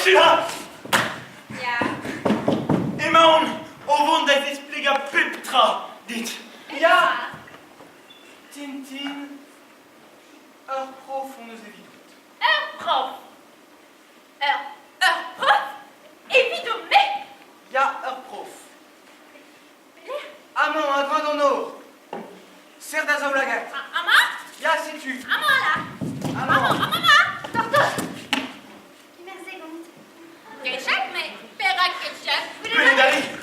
Ursula! Ya. Emaon o vont da zisplegañ pep tra dit. Ya! Tintin, ur prof hon eus evidout. Ur prof Ur, ur prof Evidon-me Ya, ur prof. Amañ, a-dreñv d'an nor. Serr da zaoulagad. Amañ? Ya, setu. Amañ là. Amañ. Amañ, amañ, amañ. Gortoz Kemer se ganit. Ketchup, mais perak ketchup? Gwelet a ri.